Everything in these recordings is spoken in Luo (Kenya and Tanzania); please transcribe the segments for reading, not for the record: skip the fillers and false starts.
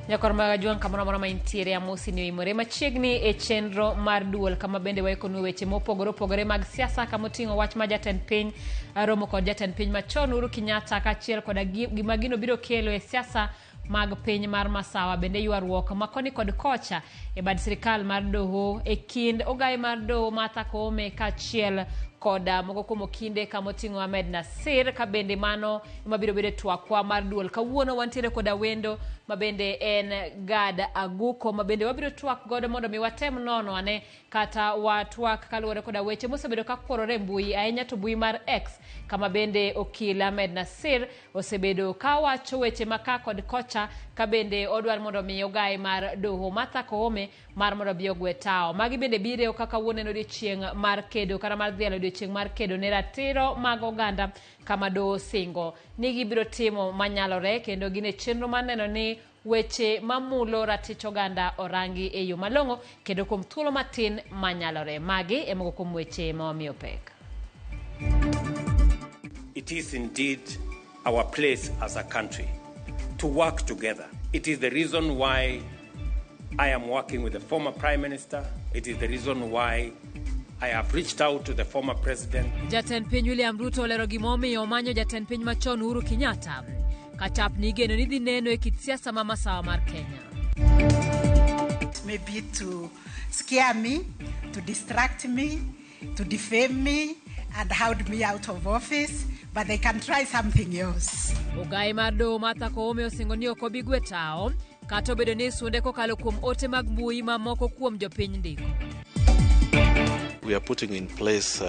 Nyakor mag Ajwang' kamoro amora ma intiere amosi ni oimore machiegni e chenro mar duol kama bende waikonu weche mopogore opogore mag siasa kama oting'o wach ma jatend piny romo kod jatend piny machon Uhuru Kenyatta kaachiel koda gima gino biro kelo e siasa mag piny mar Masawa bende ywaruok ma koni kod kocha e bad sirikal mar doho e kind ogaye mar doho Martha Koome kaachiel koda moko kuom okinde kama oting'o Ahmed Nasir ka bende mano ema biro bedo e twakwa mar duol kawuono. Wantiere koda wendo ma bende en Gad Aguko ma bende wabiro twak godo mondo mi watem nono ane kata watwak kaluwore koda weche mosebedo ka kworore e mbui ahinya to mbui mar X kama bende okil Ahmed Nasir osebedo ka wacho weche ma ka kod kocha ka bende odwar mondo mi ogaye mar doho Martha Koome mar mondo obi ogwe tawo. Magi bende biro kaka wuon en odiochieng' mar kedo kata mar dhialo odiochieng' mar kedo ne ratiro mag oganda kama doho osingo ni gibiro timo manyalore kendo gin e chenro mar neno ni weche mamulo ratich oganda orangi e yo malong'o kendo kuom thuolo matin manyalore. Magi e moko kuom weche ma wamiyo pek. It is indeed our place as a country to work together. It is the reason why I am working with the former Prime Minister. It is the reason why I have reached out to the former president. Jatend piny William Ruto olero gimomiyo omanyo jatend piny machon Uhuru Kenyatta ka chapni igeno ni dhi neno e kit siasa ma masawa mar Kenya. Maybe to scare me, to distract me, to defame me and hound me out of office, but they can try something else. Ogaye mar doho Martha Koome osingo ni ok obi gwe tawo kata obedo ni isunde kokalo kuom ote mag mbui ma moko kuom jopiny ndiko. We are putting in place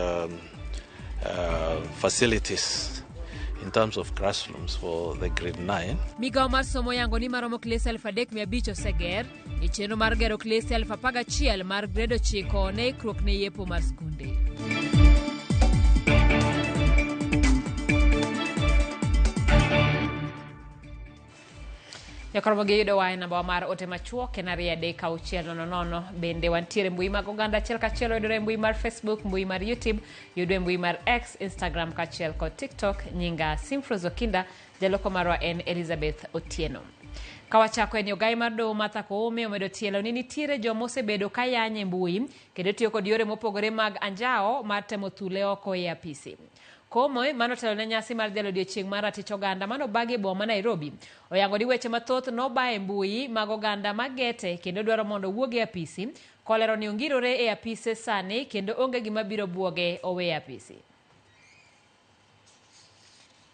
facilities in terms of classrooms for the grade 9. Migawo mar somo yango ni maromo klese 3,500 oseger e chenro mar gero klese 11,000 mar grade 9 ne ikruok ne yepo mar skunde. Jokoromogi yudowa e namba mar ote machuok en 23600. Bende wantiere mbui mag oganda achiel kachiel oyudore e mbui mar Facebook, mbui mar YouTube, yudwe e mbui mar X, Instagram kaachiel kod TikTok. Nyinga Simfros Okinda, jaloko marwa en Elizabeth Otieno. Ka wachako en ogai mar doho Martha Koome omedo tielo ni nitiere joma osebedo ka yanye e mbui kendo tiyo kod yore mopogore mag anjawo mar temo thule oko e apisi. Koome mano otelo ne nyasi mar dhialo odiochieng' mar ratich oganda mano obagi e boma ma Nairobi oyango ni weche mathoth noba e mbui mag oganda magete kendo dwaro mondo owuog e apisi kolero ni ongirore e apise sani kendo onge gima biro buoge owe e apisi.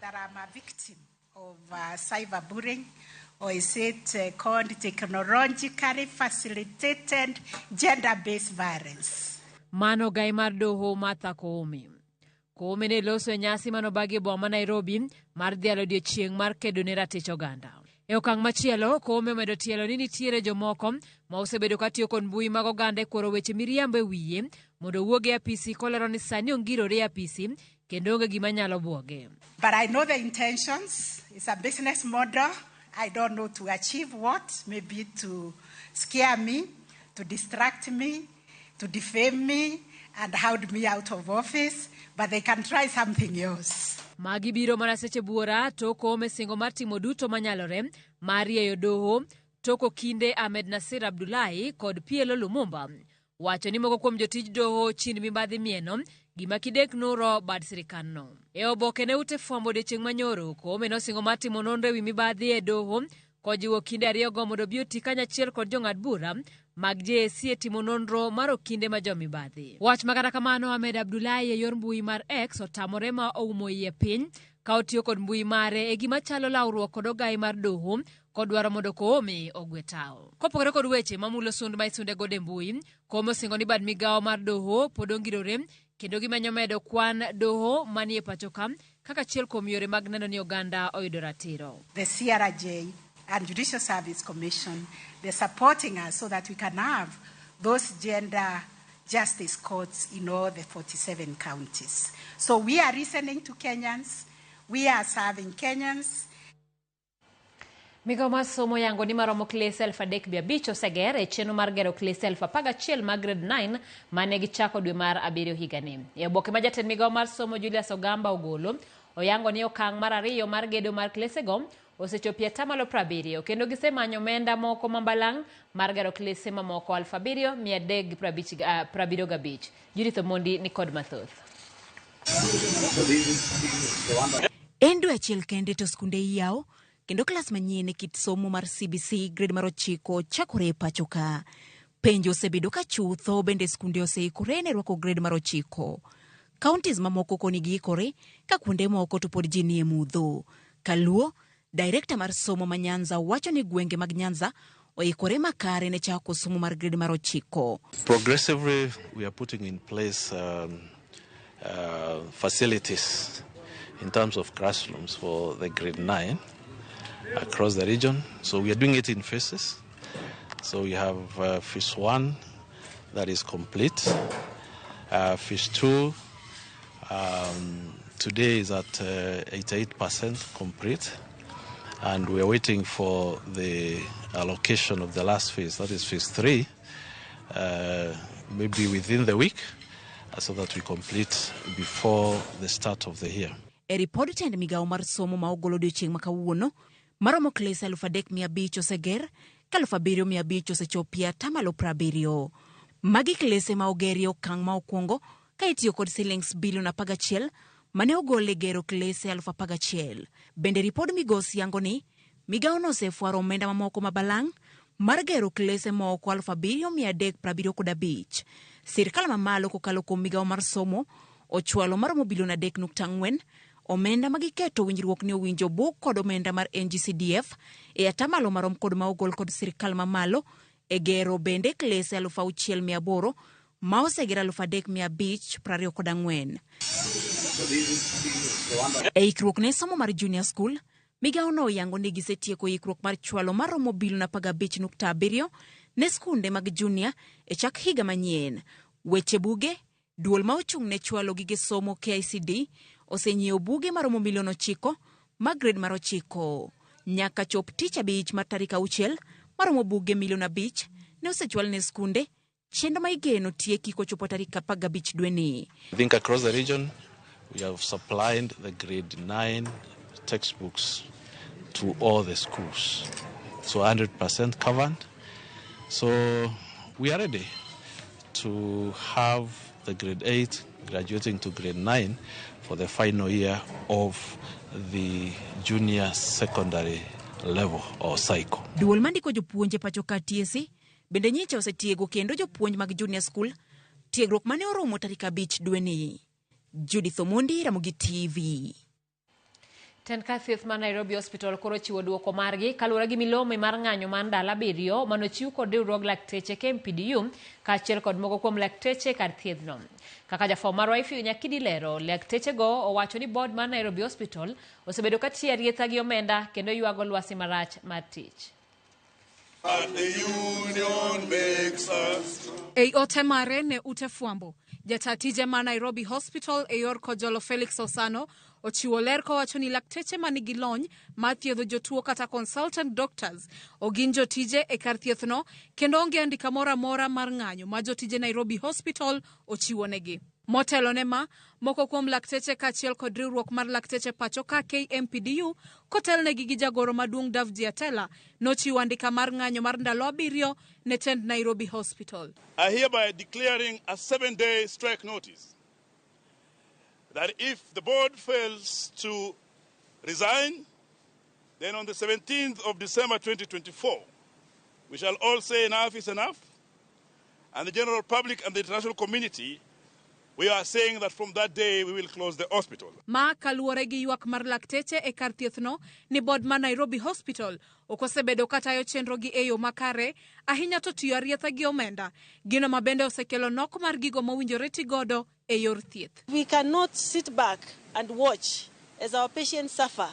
That I'm a victim of cyberbullying, or is it called technologically facilitated gender-based violence? Mano gai mar doho Martha Koome. Koome ne loso e nyasi manobagi e boma ma Nairobi mar dhialo odiochieng' mar kedo ne ratich oganda. E okang' machielo, Koome omedo tielo ni nitiere jomoko ma osebedo ka tiyo kod mbui mag oganda e kworo weche miriambo e wiye mondo owuog e apisi kolero ni sani ongirore e apisi kendo onge gima nyalo buoge. But I know the intentions. It's a business model. I don't know to achieve what. Maybe to scare me, to distract me, to defame me and hound me out of office, but they can try something else. Magi biro mana seche buora to Koome singo mar timo duto manyalore mar rieyo doho tok okinde Ahmed Nasir Abdullahi kod PLO Lumumba wacho ni moko kuom jotij doho chind mibadhi mieno gima kidek nuro bad sirikandno. E oboke ne ute fwambo odiechieng' manyoro, Koome nosingo mar timo nonro ewi mibadhi e doho kojiwo okinde ariyogo mondo obi oti kanyachiel kod jong'ad bura mag JSC e timo nonro mar okinde ma jomibadhi. Wach ma kata kamano Ahmed Abdullahi e yor mbui mar X otamore ma oumo iye piny ka otiyo kod mbui mare e gima chalo lawruok kod ogayi mar doho kodwaro mondo Koome ogwe tawo. Kopogore kod weche mamulo sund ma isunde godo e mbui, Koome osingo ni bad migawo mar doho pod ongirore kendo gimenyo medo kwan doho manie pacho ka kaka achiel kuom yore mag neno ni oganda oyudo ratiro. The CRJ and Judicial Service Commission, they're supporting us so that we can have those gender justice courts in all the 47 counties. So we are listening to Kenyans, we are serving Kenyans. Migawo mar somo yango ni maromo klese 3,500 oseger e chenro mar gero klese 11,000 mag grade 9 mane gichako dwe mar abiriyo higani. E oboke ma jatend migawo mar somo Julius Ogamba ogolo, Oyango ni okang' mar ariyo mar gedo mar klesego osechopo 70% kendo gisemanyo omenda moko mambalang' mar gero klese mamoko 7375. Judith Omondi ni kod mathoth. En dwe achiel kende to skunde iyawo kendo klas manyien e kit somo mar CBC grade mar 9 chakore e pacho ka. Penjo osebedo ka chutho bende skunde oseikore ne rwako grade mar 9. Counties mamoko koni giikore ka kuonde moko to pod ji nie mudho. Kaluo, Director mar somo ma Nyanza wacho ni gwenge mag Nyanza oikore makare ne chako somo mar grade mar 9. Progressively, we are putting in place facilities in terms of classrooms for the grade 9 across the region. So we are doing it in phases. So we have phase 1 that is complete. Phase 2 today is at 88% complete. And we are waiting for the allocation of the last phase, that is phase 3, maybe within the week, so that we complete before the start of the year. E ripod tend migawo mar somo ma ogolo odiochieng' ma kawuono, maromo klese 3,500 oseger, ka 7,500 osechopie 70%. Magi klese ma ogerie okang' ma okwongo ka itiyo kod silings bilion 11 mane ogol e gero klese 11,000. Bende ripod migosi yango ni migawono osefwaro omenda mamoko ma balang' mar gero klese moko 7,375. Sirkal mamalo kokalo kuom migawo mar somo ochwalo maromo bilion 3.4 omenda ma giketo winjruok ni owinjo buk kod omenda mar NGCDF e atamalo marom kod ma ogol kod sirkal mamalo e gero bende klese 6,800 ma oseger 3,524. E ikruok ne somo mar junior school, migawono oyango ni gisetieko ikruok mar chwalo maromo bilion 15.7 ne skunde mag junior e chak higa manyien. Weche buge, duol ma ochung' ne chwalo gige somo KICD osenyiewo buge maromo milion 9 mag grade mar 9. Nyaka chop tich abich mar tarik 6 maromo buge milion 5 ne osechwal ne skunde, chenro ma igeno tieki kochopo tarik 15 dweni. I think across the region we have supplied the grade 9 textbooks to all the schools. So 100% covered. So we are ready to have the grade 8 graduating to grade 9 for the final year of the junior secondary level or cycle. Duol mandiko jopuonje pacho ka TSC bende nyicha osetiego kendo jopuonj mag junior school tiegruok mane oromo tarik 5 dweni. Judith Omondi, Ramogi TV. Tend kar thieth mar Nairobi Hospital koro chiwo duoko margi kaluwore gi milome mar ng'anyo mar ndalo 7 manochiw kod riwruog lakteche KMPDU kaachiel kod moko kuom lakteche kar thiethno. Kaka jafwambo marwa Ifeanyi Nyakidi lero, laktechego owacho ni board mar Nairobi Hospital osebedo ka tiyo arietha gi omenda kendo ywago lwasi marach mar tich. Ei ote mare ne ute fwambo, jata tije ma Nairobi Hospital e yor Kojolo Felix Osano ochiwo ler kowacho ni lakteche manigi lony mar thiedho jotuo kata consultant doctors ogin jotije e kar thiethno kendo onge andika moro amora mar ng'anyo ma jotije Nairobi Hospital ochiwonegi. Motelo ne ma, moko kuom lakteche kaachiel kod riwruok mar lakteche pacho ka KMPDU kotelnegi gi jagoro maduong' Davji Atela nochiwo andika mar ng'anyo mar ndalo 7 ne tend Nairobi Hospital. I hereby declaring a 7-day strike notice that if the board fails to resign, then on the 17th of December 2024, we shall all say enough is enough, and the general public and the international community, we are saying that from that day we will close the hospital. Ma kaluwore gi ywak mar lakteche e kar thiethno ni board mar Nairobi Hospital ok osebedo katayo chenro gi e yo makare, ahinya to tiyo arietha gi omenda, gino ma bende osekelo nok mar gigo mowinjore tigodo e yor thieth. We cannot sit back and watch as our patients suffer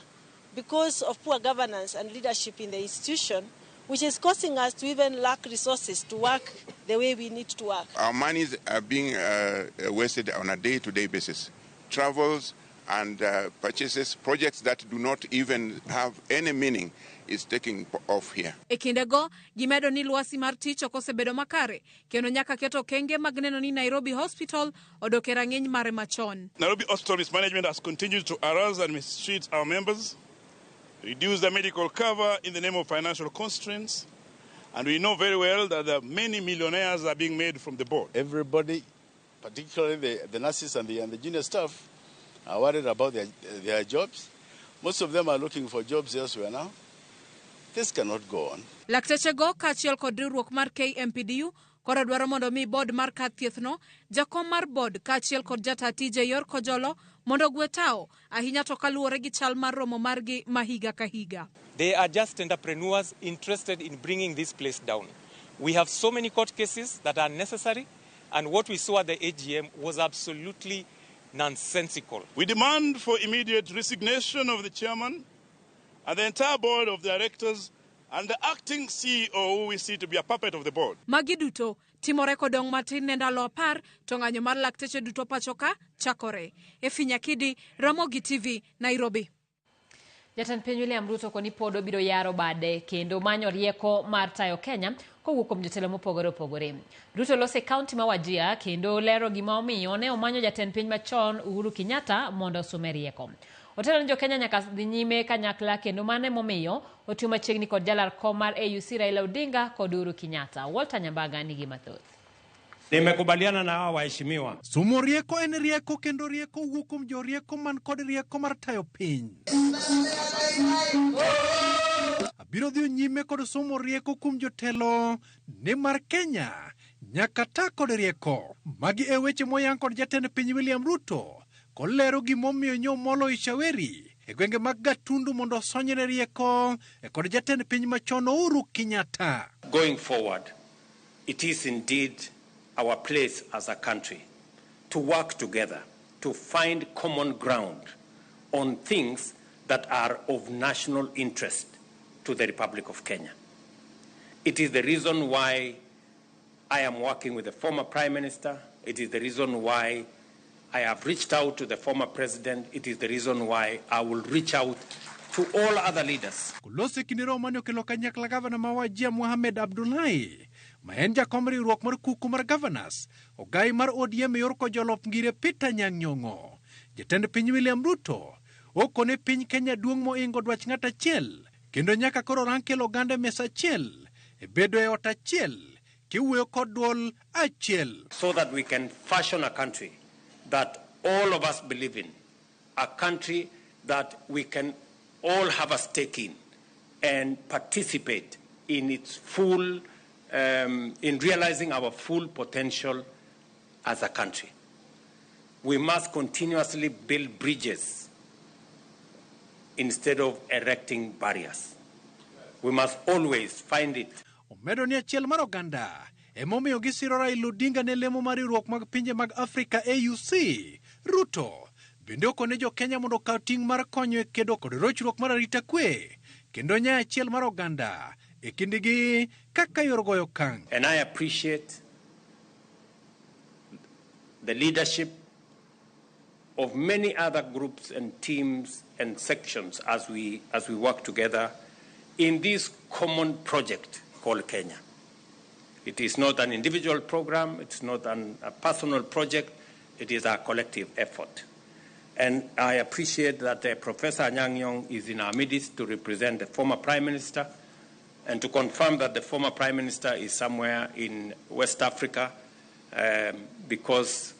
because of poor governance and leadership in the institution, which is causing us to even lack resources to work the way we need to work. Our monies are being wasted on a day-to-day basis. Travels, And purchases projects that do not even have any meaning is taking off here. E kindego, gimedo ni lwasi mar tich ok osebedo makare kendo nyaka ket okenge mag neno ni Nairobi Hospital odok e rang'iny mare machon. Nairobi Hospital mismanagement has continued to harass and mistreat our members, reduce the medical cover in the name of financial constraints, and we know very well that there are many millionaires are being made from the board. Everybody, particularly the nurses and the junior staff, are worried about their jobs. Most of them are looking for jobs elsewhere now. This cannot go on. Laktechego kaachiel kod riwruok mar KMPDU koro dwaro mondo mi board mar kar thiethno, jakom mar board kaachiel kod jata tije yor Kojolo mondo ogwe tao ahinya to kaluwore gi chal mar romo margi ma higa ka higa. They are just entrepreneurs interested in bringing this place down. We have so many court cases that are necessary, and what we saw at the AGM was absolutely nonsensical. We demand for immediate resignation of the chairman and the entire board of directors and the acting CEO, who we see to be a puppet of the board. Magi duto timore kodong' matin ne ndalo 10 to ng'anyo mar lakteche duto pacho ka chakore. Efi Nyakidi, Ramogi TV, Nairobi. Jatend piny William Ruto koni pod obiro yaro bade kendo manyo rieko mar tayo Kenya kowuok kuom jotelo mopogore opogore. Ruto loso e kaunti ma Wajir kendo lero gima omiyo ne omanyo jatend piny machon Uhuru Kenyatta mondo osume rieko. Otelo ni jokenya nyaka dhi nyime kanyakla kendo mano emomiyo otiyo machiegni kod jalar kom mar AUC Raila Odinga kod Uhuru Kenyatta. Walter Nyambaga nigi mathoth. Nimekubaliana na hawa waheshimiwa. Somo rieko en rieko kendo rieko wuok kuom jorieko man kod rieko mar tayo piny. Abiro dhi nyime kod somo rieko kuom jotelo nimar Kenya nyaka ta kod rieko. Magi e weche moyang kod jatend piny William Ruto kolero gimomiyo nyomolo Ichaweri e gwenge mag Gatundu mondo osonyne rieko e kod jatend piny machon Uhuru Kenyatta. Going forward, it is indeed our place as a country to work together to find common ground on things that are of national interest to the Republic of Kenya. It is the reason why I am working with the former Prime Minister. It is the reason why I have reached out to the former President. It is the reason why I will reach out to all other leaders. Kolose e kinde romo mane okelo kanyakla gavana ma Wajir Mohamed Abdullahi ma en jakom riwruok mar kuku mar Governors, ogai mar ODM e yor Kojolo Ngire Peter Anyang' Nyong'o. Jatend piny William Ruto okone piny Kenya duong' moingo dwach ng'at achiel kendo nyaka koro rang kelo oganda e mesa achiel e bedo e ot achiel kiwuoyo kod duol achiel. So that we can fashion a country that all of us believe in, a country that we can all have a stake in and participate in its full, in realizing our full potential as a country. We must continuously build bridges instead of erecting barriers. We must always find it. Omedo ni achiel mar oganda emomiyo gisiro Raila Odinga ne lemo mar riwruok mag pinje mag Afrika AUC. Ruto bende okone jo-Kenya mondo okaw ting' mar konyo e kedo kod rochruok mar arita kwe kendo nyayo achiel mar oganda e kindgi kaka yor goyo okang'. And I appreciate the leadership of many other groups and teams and sections as we work together in this common project called Kenya. It is not an individual program, it's not a personal project, it is a collective effort. And I appreciate that Professor Anyang' Nyong'o is in our midst to represent the former Prime Minister and to confirm that the former Prime Minister is somewhere in West Africa because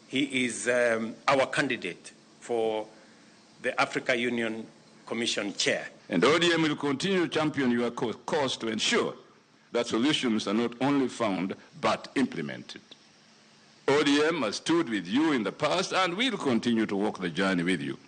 he is our candidate for the Africa Union Commission chair. And ODM will continue to champion your cause to ensure that solutions are not only found but implemented. ODM has stood with you in the past and will continue to walk the journey with you.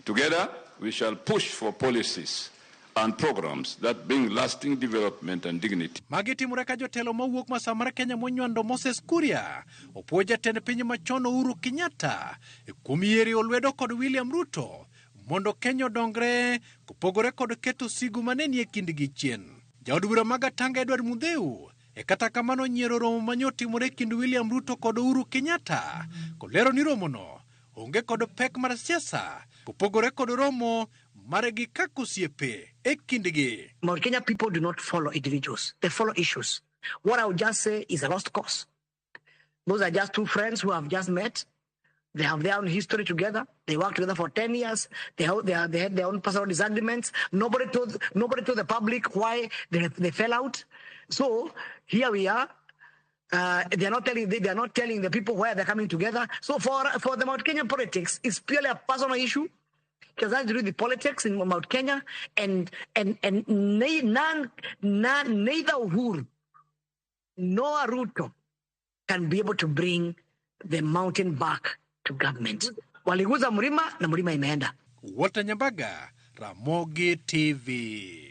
Together, we shall push for policies and programs that bring lasting development and dignity. Magi timore ka jotelo mawuok masa mar Kenya monywando Moses Kuria opuo jatend piny machon Uhuru Kenyatta kuom yiero lwedo kod William Ruto mondo Kenya odongre kopogore kod keto sigu mane nie kindgi chien. Jaod bura ma Gatanga Edward Mutheu e kata kamano nyiero romo mane otimore e kind William Ruto kod Uhuru Kenyatta kolero ni romono onge kod pek mar siasa kopogore kod romo margi kaka osiepe e kindgi. Mount Kenya people do not follow individuals, they follow issues. What I would just say is a lost cause. Those are just two friends who have just met. They have their own history together. They worked together for 10 years. They had their own personal disagreements. Nobody told the public why they fell out. So here we are. They are not telling the people why they're coming together. So for the Mount Kenya politics, it's purely a personal issue. It has nothing to do with the politics in Mount Kenya, and neither Uhuru nor Ruto can be able to bring the mountain back to government. Waliguza mlima na mlima imeenda. Walter Nyambaga, Ramogi TV.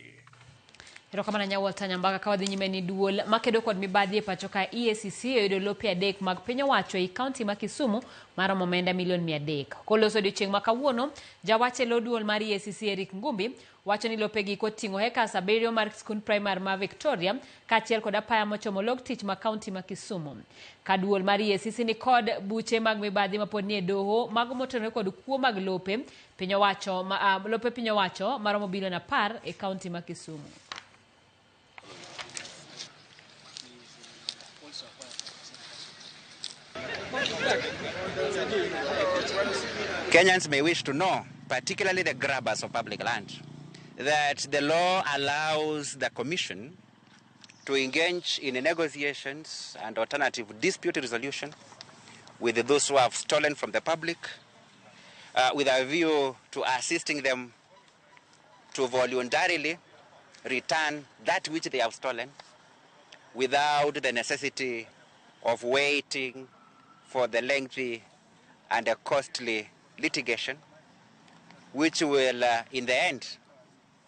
Erokamano nya Walter Nyambaga ka wadhi nyime ni duol makedo kod mibadhi e pacho ka EACC oyudo lope 3 mag piny owacho ei kaunti ma Kisumu maromo omenda milion 300. Koloso odiochieng' ma kawuono, jawach e lo duol mar EACC Eric Ngumbi wacho ni lopegi koting'o hectares 7 mar skund primary ma Victoria kaachiel kod apaya mochomo log tich ma kaunti ma Kisumu. Ka duol mar EACC ni kod buche mag mibadhi mapod nie doho mago motenore kod kuo mag lope piny owacho lope piny owacho maromo bilion 10 e kaunti ma Kisumu. Kenyans may wish to know, particularly the grabbers of public land, that the law allows the Commission to engage in negotiations and alternative dispute resolution with those who have stolen from the public, with a view to assisting them to voluntarily return that which they have stolen without the necessity of waiting for the lengthy and a costly litigation, which will, in the end,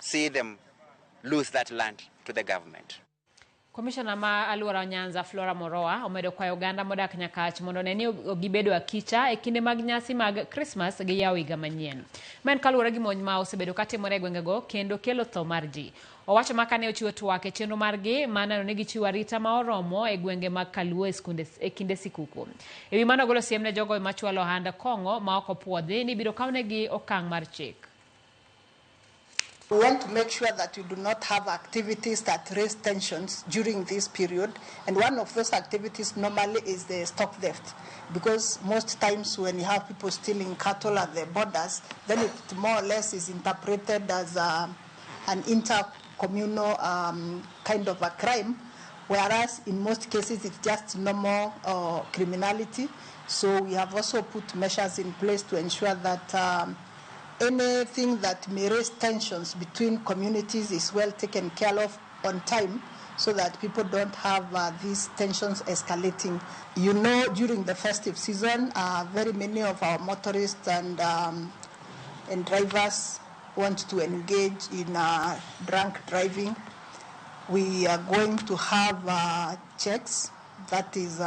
see them lose that land to the government. Commissioner ma aluora Nyanza Flora Moroa omedo kwayo oganda modak Nyakach mondo ne ni gibedo akicha e kinde mag nyasi mag Christmas gi yawo higa manyien. Ma en kaluwore gi monj ma osebedo katimore e gwengego kendo kelo tho mar ji. Owacho ma kane ochiwo twak e chenro margi mar neno ni gichiwo arita ma oromo e gwenge mag Kaluo e kinde sikuku. E wi mano ogolo siem ne jogo machwalo ohand kong'o ma ok opuodhi ni ibiro kawnegi okang' mar chik. We want to make sure that you do not have activities that raise tensions during this period. And one of those activities normally is the stock theft, because most times when you have people stealing cattle at the borders, then it more or less is interpreted as an intercommunal kind of a crime, whereas in most cases it's just normal criminality. So we have also put measures in place to ensure that anything that may raise tensions between communities is well taken care of on time, so that people don't have these tensions escalating. You know, during the festive season, very many of our motorists and drivers want to engage in drunk driving. We are going to have checks, that is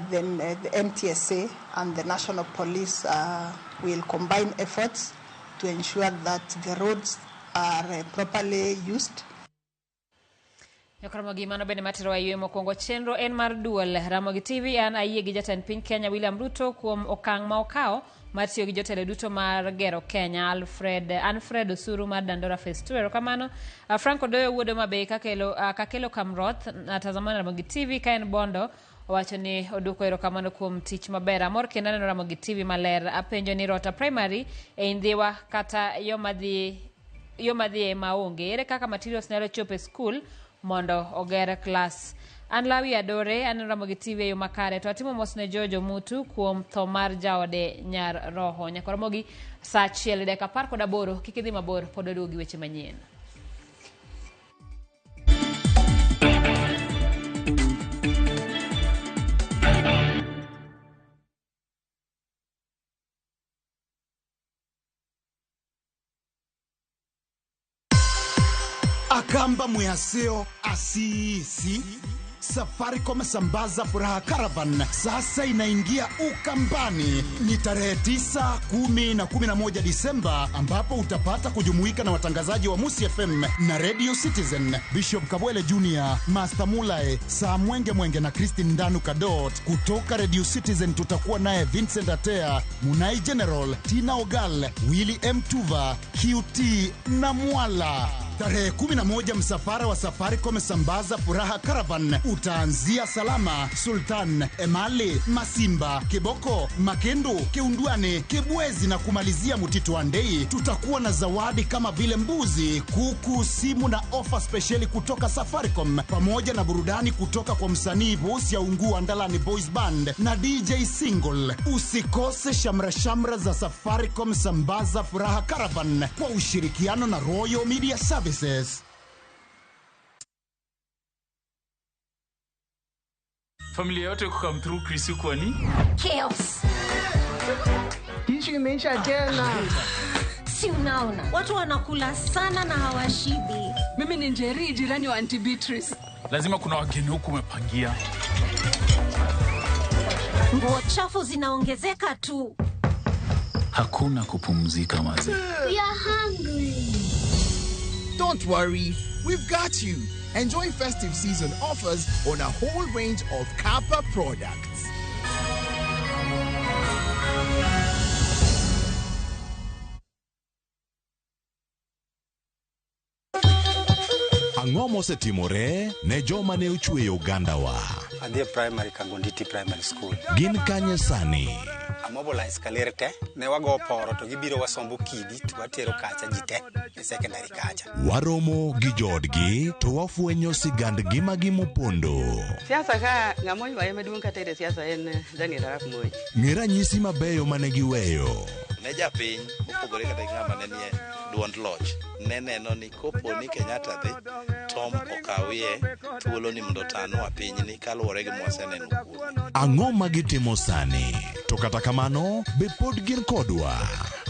then the NTSA and the National Police will combine efforts to ensure that the roads are properly used. Nyokaromogi mano bende matero wa ywe mokwongo chenro en mar duol Ramogi TV an ayie gi jatend piny Kenya William Ruto kuom okang' ma okawo mar tiyo gi jotelo duto mar gero Kenya. Alfred Osuru mar Dandora Phase 2 erokamano. Frank Odoyo wuod Homa-Bay kakelo Kamroth atazamana Ramogi TV ka en Bondo owacho ni oduoko erokamano kuom tich maber. Amor kendo aneno Ramogi TV maler. Apenjo ni Rota Primary e Ndhiwa kata yo madhi maonge. Ere kaka materials nyalo chopo e skul mondo oger klas? An Lawi Adore aneno Ramogi TV e yo makare to atimo mos ne Jojo Mutu kuom tho mar jaode nyar roho. Nyaka Ramogi saa 1:18 kik idhi mabor pod waduogo gi weche manyien. Akamba mweyaseo asisi Safaricom Sambaza Furaha Caravan sasa inaingia Ukambani. Ni tarehe 9, 10 na 11 Disemba, ambapo utapata kujumuika na watangazaji wa Musi FM na Radio Citizen, Bishop Kabwele Jr, Master Mulai, Saa Mwenge Mwenge na Christine Ndanu Kadot. Kutoka Radio Citizen tutakuwa naye Vincent Atea, Munai General, Tina Ogal, Willy M Tuva, QT na Mwala. Tarehe 11 msafara wa Safaricom Sambaza Furaha Caravan utaanzia Salama, Sultan, Emali, Masimba, Kiboko, Makendu, Keundwane, Kibwezi na kumalizia Mtito wa Ndei. Tutakuwa na zawadi kama vile mbuzi, kuku, simu na ofa spesheli kutoka Safaricom pamoja na burudani kutoka kwa msanii Bosi ya Ungu Andalani Boys Band na DJ Single. Usikose shamra shamra za Safaricom Sambaza Furaha Caravan kwa ushirikiano na Royal Media Services. Familia yote kukam through Chris kwa ni chaos. Issue imeisha tena. Si unaona watu wanakula sana na hawashibi. Mimi ni Njeri, jirani wa Auntie Beatrice. Lazima kuna wageni huku umepangia. Nguo chafu zinaongezeka tu. Hakuna kupumzika maze. We are hungry. Don't worry, we've got you. Enjoy festive season offers on a whole range of Kappa products. Ang'o mosetimore ne joma ne ochweyo ogandawa? Adhi e primary Kangonditi Primary School. Gin kanye sani? Amobilize kaler te, ne wago poro to gibiro wasombo kidi to watero kacha ji te e secondary kacha. Waromo gi joodgi to wafwenyo sigand ngimagi mopondo. Siasa ka ng'ama oywaye maduong' kata e siasa en Daniel Arap Moi. Ng'e ranyisi mabeyo mane giweyo. Ne japiny mopogore kata gi ng'ama ne nie duond loch ne neno ni kopo ni Kenyatta dhi Tom okawie thuolo ni mondo otanwa pinyni kaluwore gi mwaseneno kuome. Ang'o ma gitimo sani? To kata kamano, be pod gin kodwa?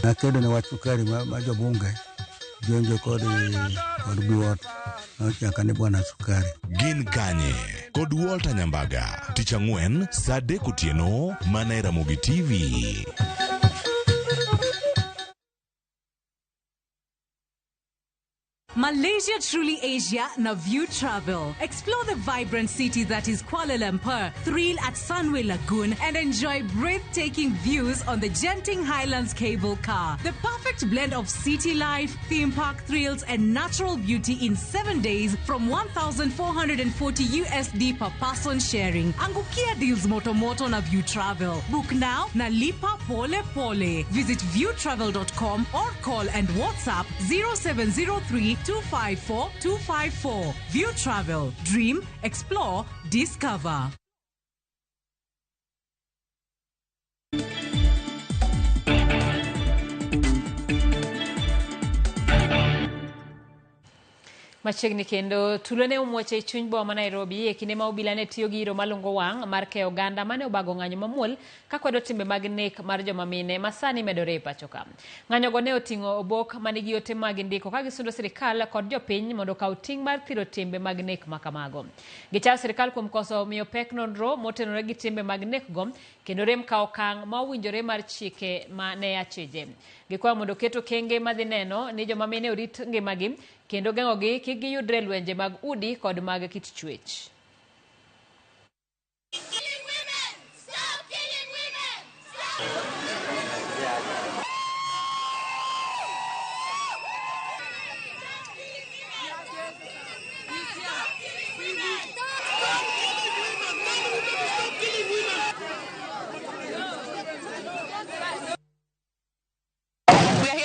Nakedo ne wach sukari ma jobunge jonjo kod duot nochaka ni bwana sukari. Gin kanye? Kod Walter Nyambaga, tich ang'wen saa 3 otieno mana e Ramogi TV. Malaysia Truly Asia na View Travel. Explore the vibrant city that is Kuala Lumpur, thrill at Sunway Lagoon, and enjoy breathtaking views on the Genting Highlands cable car. The perfect blend of city life, theme park thrills, and natural beauty in 7 days from 1,440 USD per person sharing. Angukia deals moto moto na View Travel. Book now na lipa pole pole. Visit viewtravel.com or call and WhatsApp 0703 254 254. View Travel. Dream, explore, discover. Machiegni kendo tulo ne omuoch e chuny boma ma Nairobi e kinde ma obila ne tiyo gi iro malungo wang' mar keyo oganda mane obago ng'anyo mamuol kakwedo timbe mag nek mar joma mine ma sani medore e pacho ka. Ng'anyogo ne oting'o obok manigi ote mag ndiko ka gisundo sirikal kod jopiny mondo okaw ting' mar thiro timbe mag nek makamago. Gichayo sirikal kuom koso miyo pek nonro motenore gi timbe mag nek go kendo rem kawo okang' ma owinjore mar chike ma ne acheje. Gikwayo mondo oket okenge madhi neno ni joma mine orit ngimagi kendo geng'ogi kik giyudre lwenje mag udi kod mag kit chwech.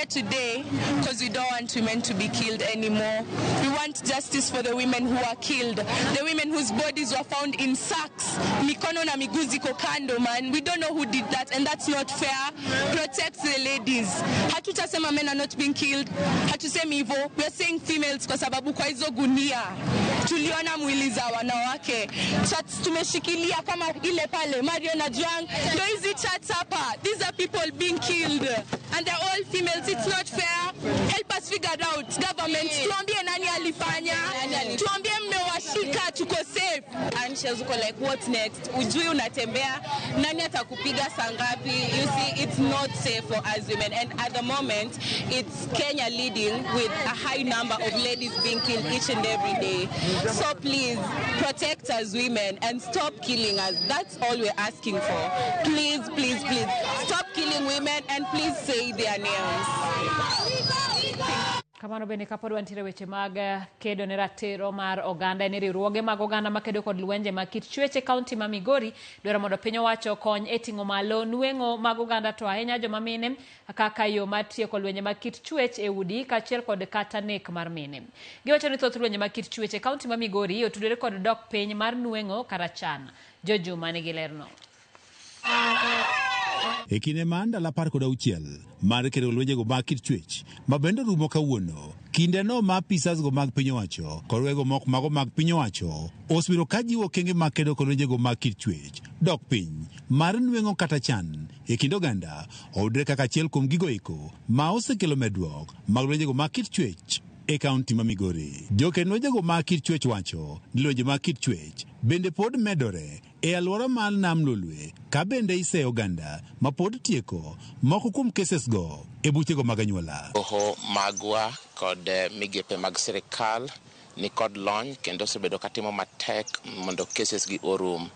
Today because we don't want women to be killed anymore. We want justice for the women who are killed, the women whose bodies were found in sacks. Mikono na miguu ziko kando, man. We don't know who did that, and that's not fair. Protect the ladies. Hatutasema men are not being killed. Hatusemi hivyo. We are saying females kwa sababu kwa hizo gunia tuliona mwili za wanawake. Chats tumeshikilia kama ile pale Marion Ajwang. Ndio hizi chats hapa. These are people being killed and they're all females. It's not fair. Help us figure out. Government, tuambie nani alifanya. Tuambie mmewashika, tuko Hatuko safe. Anxious, uko like what next? Ujui unatembea, nani atakupiga saa ngapi? You see, it's not safe for us women. And at the moment, it's Kenya leading with a high number of ladies being killed each and every day. So please, protect us women and stop killing us. That's all we're asking for. Please, please, please, stop killing women and please say their names. Kamano bende kapod wantiere weche mag kedo ne ratiro mar oganda en riwruoge mag oganda makedo kod lwenje mag kit chwech e kaunti ma Migori dwaro mondo piny owacho okony e ting'o malo nweng'o mag oganda to ahinya joma mine kaka yo mar tieko lwenje mag kit chwech e udi kaachiel kod kata nek mar mine. Giwacho ni thoth lwenje mag kit chwech e kaunti ma Migori otudore kod dok piny mar nweng'o kata chan. Jojuma nigi lerno. E kinde ma ndalo 16 mar kedo lwenjego mag kit chwech ma bende rumo kawuono, kindeno ma apisas go mag piny owacho kod wego moko mago mag piny owacho osebiro ka jiwo okenge mag kedo kod lwenjego mag kit chwech, dok piny mar nweng'o kata chan e kind oganda oyudre kaka achiel kuom gigo eko ma osekelo medruok mag lwenjego mag kit chwech e kaunti ma Migori. Joked lwenjego mag kit chwech wacho ni lwenje mag kit chwech bende pod medore e alwora mar Nam Lolwe ka bende iseyo oganda ma pod tieko moko kuom cases go e buchego mag anyuola. Doho magwa kod migepe mag sirikal ni kod lony kendo osebedo katimo matek mondo cases gi orum.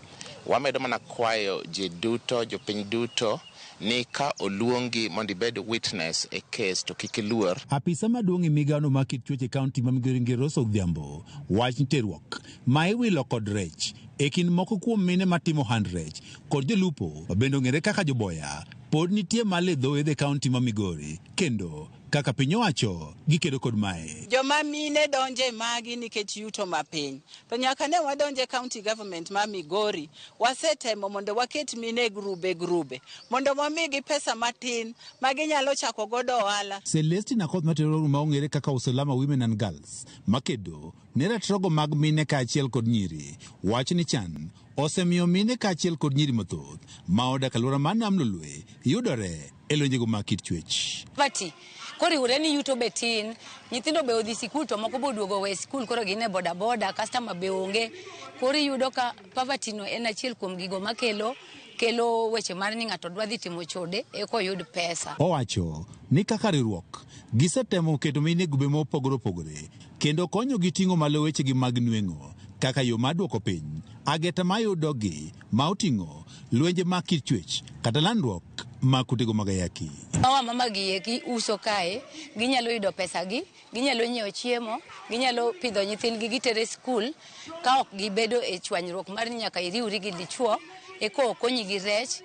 Wamedo mana kwayo ji duto, jopiny duto, ni ka oluongi mondo ibed witness e case to kik iluor. Apisa maduong' e migawno mar kit chwech e kaunti ma Migori Ngero Rose Odhiambo wach ni terruok ma iwilo kod rech e kind moko kuom mine matimo hand rech kod jolupo ma bende ong'ere kaka joboya pod nitie malo e dho wedhe kaunti ma Migori kendo kaka piny owacho gikedo kod mae. Joma mine donje magi nikech yuto mapiny. To nyaka ne wadonje county government ma Migori, wasetemo mondo waket mine grube grube, mondo wamigi pesa matin ma ginyalo chako godo ohala. Celestina Akoth matero ma ong'ere kaka Usalama Women and Girls makedo ne ratirogo mag mine kaachiel kod nyiri wacho ni chan osemiyo mine kaachiel kod nyiri mathoth ma odak alwora mar Nam Lolwe yudore e lwenjego mag kit chwech. Poverty koriwore ni yuto be tin, nyithindo be odhi sikul to moko be oduogo we sikul koro gin e boda boda, customer be onge. Koro iyudo ka poverty no en achiel kuom gigo makelo kelo weche mar ni ng'ato dwa dhi timo chode eka oyud pesa. Owacho ni kaka riwruok gisetemo keto mine e grube mopogore opogore kendo konyogi ting'o malo wechegi mag nweng'o kaka yo mar duoko piny ageta mayudogi ma oting'o lwenje mag kit chwech kata landruok mag kutego mag ayaki. Mawa mama gi eki uso kae, ginyalo yudo pesa gi, ginyalo nyiewo chiemo, ginyalo pidho nyithindgi gitere skul ka ok gibedo e chwanyruok mar ni nyaka iriwri gi dichuo eka okonyi gi rech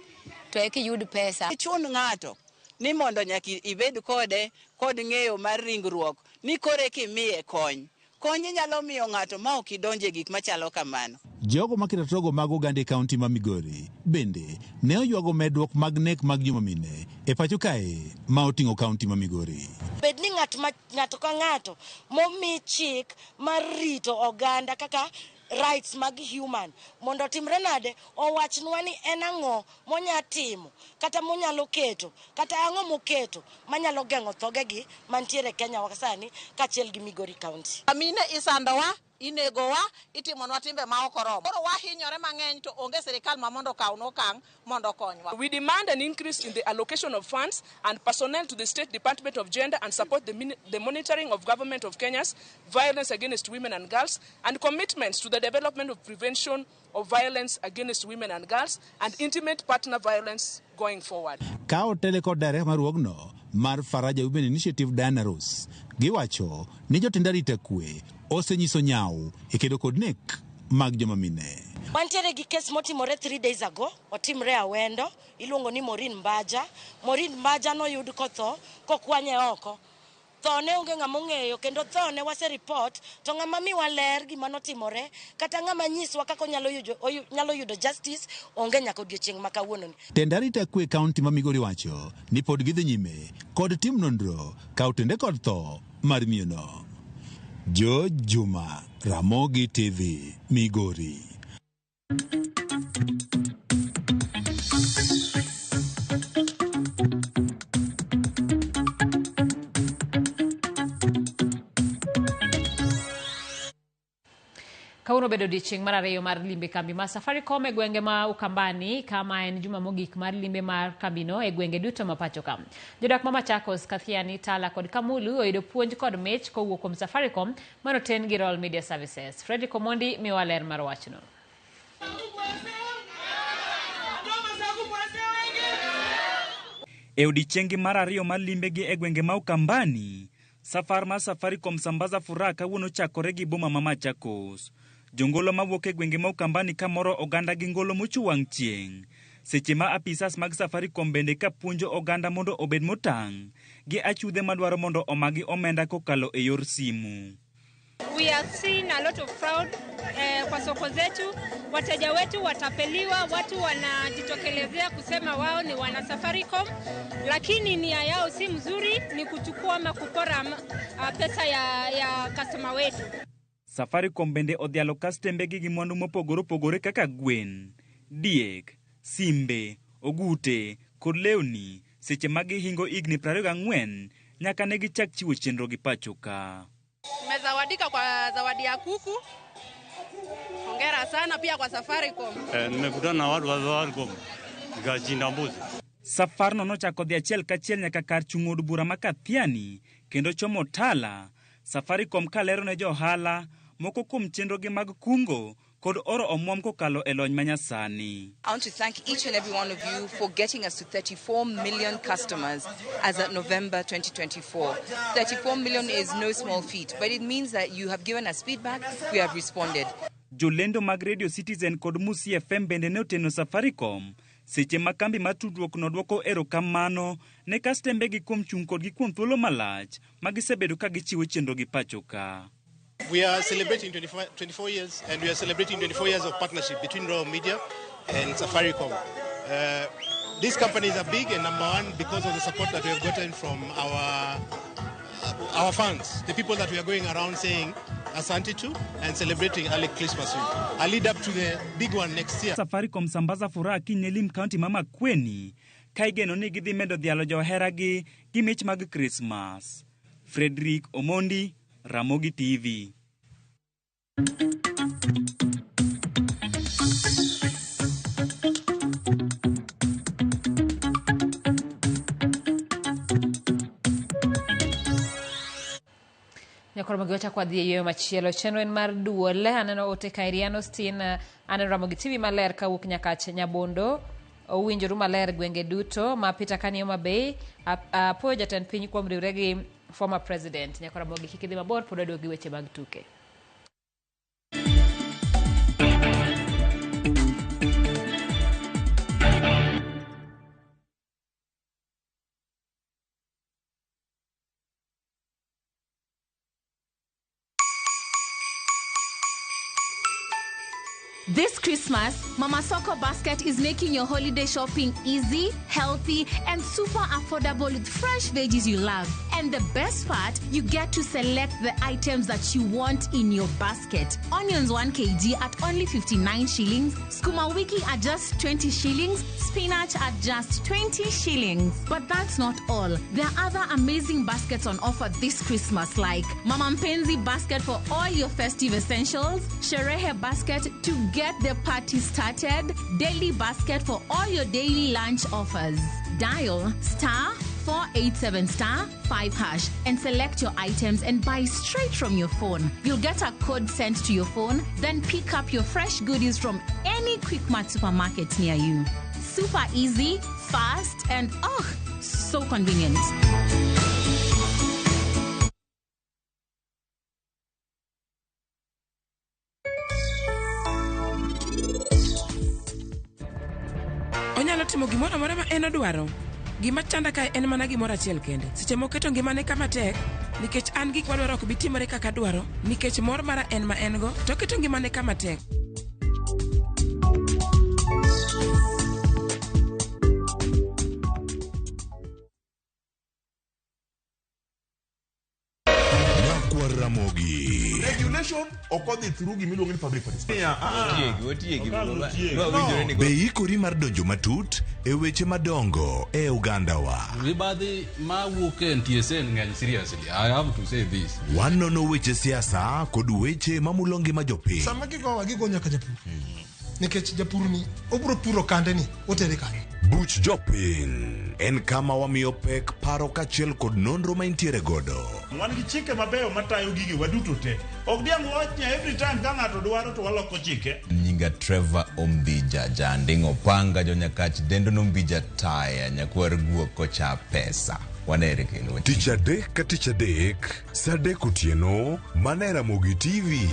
to eka iyud pesa. Ichun ng'ato ni mondo nyaka ibed kode kod ng'eyo mar ringruok ni koro eka imiye kony. Kony inyalo miyo ng'ato ma ok idonje e gik machalo kamano. Jogo maketo ratiro mag oganda e kaunti ma Migori bende ne oywago medruok mag nek mag joma mine e pacho kae ma oting'o kaunti ma Migori. Bed ni ng'ato ka ng'ato momi chik mar rito oganda kaka rights mag human mondo otimre nade, owachnwa ni en ang'o monya timo kata monyalo keto kata ang'o moketo manyalo geng'o thogegi mantiere Kenya wa sani kaachiel gi Migori County. Mine isandowa, inegowa, itimonwa timbe ma ok oromo. Koro wahinyore mang'eny to onge sirikal ma mondo okawnwa okang' mondo okonywa. We demand an increase in the allocation of funds and personnel to the State Department of Gender and support the monitoring of government of Kenya's violence against women and girls and commitments to the development of prevention of violence against women and girls and intimate partner violence going forward. Ka otele kod director mar riwruogno mar Faraja Women Initiative Diana Ross giwacho ni jotend arita kwe osenyiso nyawo e kedo kod nek mag joma mine. Wantiere gi kes motimore 3 days ago, otimre Awendo, iluongo ni Maureen Mbaja. Maureen Mbaja noyud kotho kokwanye oko. Thone onge ng'ama ong'eyo kendo thone wase report to ng'ama miwa ler gima notimore kata ng'ama nyiswa kaka onyalo yudo justice onge nyaka odiochieng' ma kawuononi. Tend arita kwe kaunti ma Migori wacho ni pod gidhi nyime kod tim nonro ka otende kod tho mar miyono. George Juma, Ramogi TV, Migori. Kawuono obedo odiechieng' mar ariyo mar limbe kambi mar Safaricom e gwenge ma Ukambani, kama en juma mogik mar limbe mar kambino e gwenge duto ma pacho ka. Jodak ma Machakos, Kathiani, Tala kod Kamulu oyudo puonj kod mich kowuok kuom Safaricom manoten gi Royal Media Services. Fredrick Omondi miyowa ler mar wachno. E odiechieng'gi mar ariyo mar limbegi e gwenge ma Ukambani, safar mar Safaricom Sambaza Furaha kawuono chakore gi boma ma Machakos. Jongolo mawuok e gwenge ma Ukambani kamoro oganda gi ngolo mocho wang' chieng'. Seche ma apisas mag Safaricom bende ka puonjo oganda mondo obed motang' gi achudhe madwaro mondo omagi omenda kokalo e yor simu. We have seen a lot of fraud kwa soko zetu, wateja wetu watapeliwa, watu wanajitokelezea kusema wao ni wana Safaricom, lakini nia yao si mzuri, ni kuchukua ama kupora pesa ya customer wetu. Safaricom bende odhialo kastembegi gi mwandu mopogore opogore kaka gwen, diek, simbe, ogute kod lewni seche ma gihingo higni 24 nyaka ne gichak chiwo chenro gi pacho ka. Nimezawadika kwa zawadi ya kuku. Hongera sana pia kwa Safaricom. Nimekutana na watu wa Safaricom nikachinda mbuzi. Safarno nochako dhi achiel kachiel nyaka kar chung' od bura ma Kathiani kendo chomo Tala. Safaricom kalero ne johala moko kuom chenrogi mag kungo kod oro omwom kokalo e lony manyasani. I want to thank each and every one of you for getting us to 34 million customers as at November 2024. 34 million is no small feat, but it means that you have given us feedback, we have responded. Jolendo mag Radio Citizen kod Musi FM bende ne oteno Safaricom seche ma kambi mar tudruok nodwoko erokamano ne kastembegi kuom chung' kodgi kuom thuolo malach ma gisebedo ka gichiwo chenro gi pacho ka. We are celebrating 24 years, and we are celebrating 24 years of partnership between Royal Media and Safaricom. These companies are big and number one because of the support that we have gotten from our fans, the people that we are going around saying asante to and celebrating early Christmas with. I lead up to the big one next year. Safaricom sambaza furaha kiny ne lim kaunti ma Makueni ka igeno ni gidhi medo dhialo joheragi gi mich mag Christmas. Frederick Omondi, Ramogi TV. Nyakoro magi wachako wadhi e yueyo machielo. Chenro en mar duol. Aneno ote Kairiano Stin, aneno Ramogi TV maler kawuok Nyakach Nyabondo. Owinjoru maler gwenge duto ma Peter Kani Homa Bay. Apuoyo jatend piny kuom riwre gi former president. Nyakoro Ramogi kik idhi mabor, pod waduogo gi weche mag tuke. This Christmas, Mama Soko Basket is making your holiday shopping easy, healthy, and super affordable with fresh veggies you love. And the best part, you get to select the items that you want in your basket. Onions 1 kg at only 59 shillings, sukuma wiki at just 20 shillings, spinach at just 20 shillings. But that's not all. There are other amazing baskets on offer this Christmas, like Mama Mpenzi basket for all your festive essentials, Sherehe basket to get the party started, daily basket for all your daily lunch offers. Dial star 487 star 5 hash and select your items and buy straight from your phone. You'll get a code sent to your phone, then pick up your fresh goodies from any Quickmart supermarket near you. Super easy, fast, and oh, so convenient. Onyalo timo gimoro amora ma en odwaro. Gima chanda kae en mana gimoro achiel kende. Seche moketo ngimane kama tek, nikech an gik madwaro ok bi timore kaka adwaro, nikech mor mara en ma en go, to oketo ngimane kama tek. Nyakwar Ramogi. Regulation ok odhi through gimiluongo ni public participation. Otiegi, otiegi. No. Be ikori mar donjo matut e weche madongo e ogandawa? Mibadhi mawuok e NTSA ng'eny seriously. I have to say this. Wanono weche siasa kod weche mamulo ngima jopiny. Sama gigowa gigo nyaka japur. Nikech japur ni obiro puro kande ni otere kanye. Buch Jopiny en kama wamiyo pek paro kaachiel kod nonro ma intiere godo. Wan gi chike mabeyo matayo gige waduto te. Ok diang' wawach ni every time ka ng'ato dwaro to waloko chike. Nyinga Trevor Ombija Janding' Opanga jonyakach dendo nombija taya nyakwar guok kocha pesa. Wanere kendo. Tich adek ka tich adek, saa adek otieno, mana e Ramogi TV.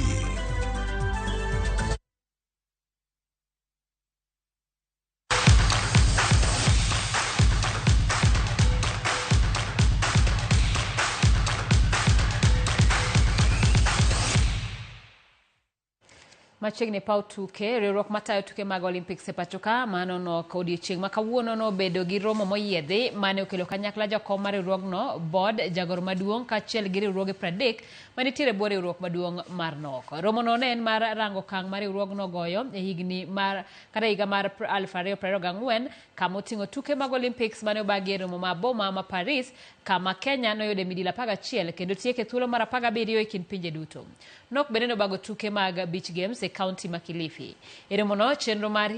Machiegni paw tuke, riwruok matayo tuke mag Olympics e pacho ka mano nok odiochieng' ma kawuono nobedo gi romo moyiedhi mane okelo kanyakla jakom mar riwruogno, board, jagoro maduong' kaachiel gi riwruoge 30 manitiere e bwo riwruok maduong' mar nok. Romono ne en mar rango okang' ma riwruogno goyo e higni mar kata higa mar 2024 kama oting'o tuke mag Olympics mane obagi e romo ma boma ma Paris kama Kenya noyude midila 11 kendo tieke thuolo mar 17 e kind pinje duto. Nok bende nobago tuke mag Beach Games e kaunti ma Kilifi. E romono, chenro mar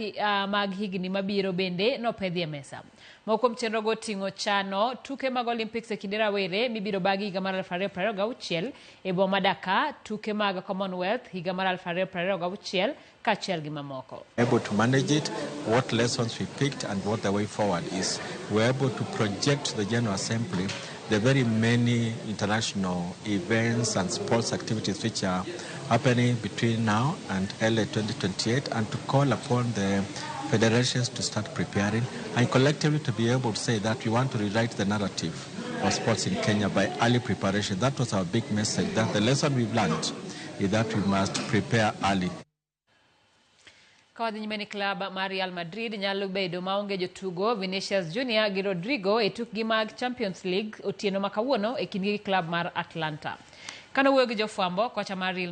mag higni mabiro bende nopedhi e mesa. Moko kuom chenrogo oting'o chano tuke mag Olympics e kinde rawere mibiro bagi higa mar 2026 e boma Dhaka, tuke mag Commonwealth higa mar 2026 kaachiel gi mamoko. Able to manage it, what lessons we picked and what the way forward is. We're able to project to the General Assembly the very many international events and sports activities which are happening between now and early 2028, and to call upon the federations to start preparing and collectively to be able to say that we want to rewrite the narrative of sports in Kenya by early preparation. That was our big message, that the lesson we've learned is that we must prepare early. Ka wadhi nyime ni klab mar Real Madrid nyalo bedo maonge jotugo Vinicius Junior gi Rodrigo e tukgi mag Champions League otieno ma kawuono e kindgi gi klab mar Atlanta. Kane owuoyo gi jofwambo, kocha mar Real